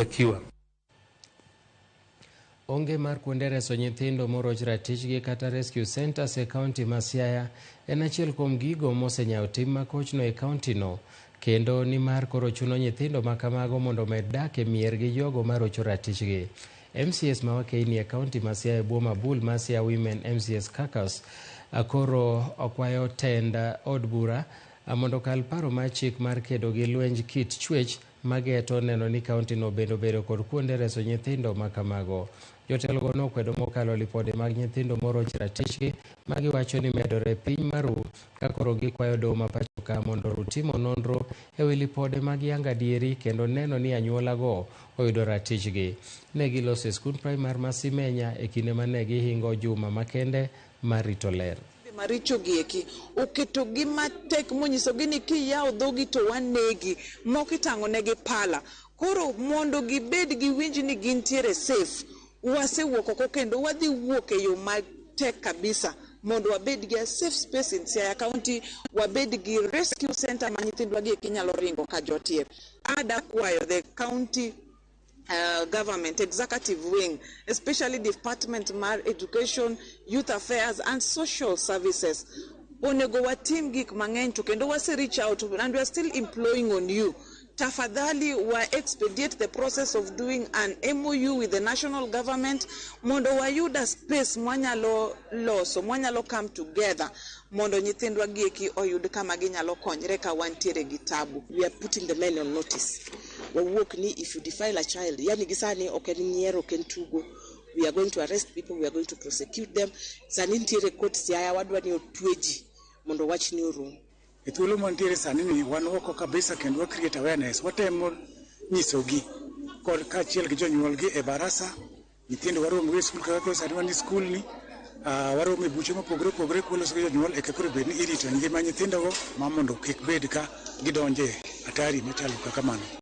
Secure. Onge mar kuonde reso nyithindo moroch ratichgi kata rescue centers e kaunti ma Siaya en achiel kuom gigo mosenyawo tim makochno e kaunti no, kendo nimar koro chuno nyithindo ma kamago mondo omed dak e mier gi jogo marocho ratichgi. MCAs ma Wakeini e kaunti ma Siaya e bwo mabul mar Siaya Women MCAs Caucus koro okwayo tend od bura mondo okal paro mar chik mar kedo gi lwenj kit chwech mageto neno ni kaunti no bende obedo kod kuonde reso nyithindo ma kamago. Jotelogo nokwedo mokalo lipode mag nyithindo moroch ratichgi ma giwacho ni medore piny maru ka koro gikwayo doho ma pacho ka mondo oru timo nonro e wi lipode mag yango adieri kendo neno ni anyuolago oyudo ratichgi. Ne giloso e skund primar ma Simenya e kinde ma ne gihingo juma makende mar rito ler. Maricho gi eki oketogi matek monyisogi ni kiyawo dhogi to wanegi, moko itang'o negi pala. Koro mondo gibed giwinj ni gintiere safe, wasewuok oko kendo wadhi wuok e yo matek kabisa mondo wabed gi a safe space in Siaya County, wabed gi rescue center ma nyithindwa gi eki nyalo ringo ka jotie. Ada kwayo the county government executive wing, especially department mar education, youth affairs and social services, onego watim gik mang'eny to kendo wase reach out and we are still imploring on you. Tafadhali wa expedite the process of doing an MOU with the national government mondo wayud a space mwanyalo loso, mwanyalo come together mondo nyithindwa gi eki oyud kama ginyalo konyre ka wantiere gi tabu. We are putting the men on notice. Wawuok ni if you defile a child, yani gi sani ok en nyiero, ok en tugo. We are going to arrest people, we are going to prosecute them. Sani nitiere court Siaya, wadwa ni otwe ji mondo wach ni orum. E thuolo mantiere sani ni wan oko kabisa kendo wa create awareness, watemo nyisogi kod kaachiel gi jonyuolgi e barasa. Nyithindo waromo e skul kaka koro sani wan e skul ni, waromo e buche mopogore opogore kwaloso gi jonyuol eka koro bed ni irito ngima nyithindogo ma mondo kik bed ka gidonje hatari machalo kaka mano.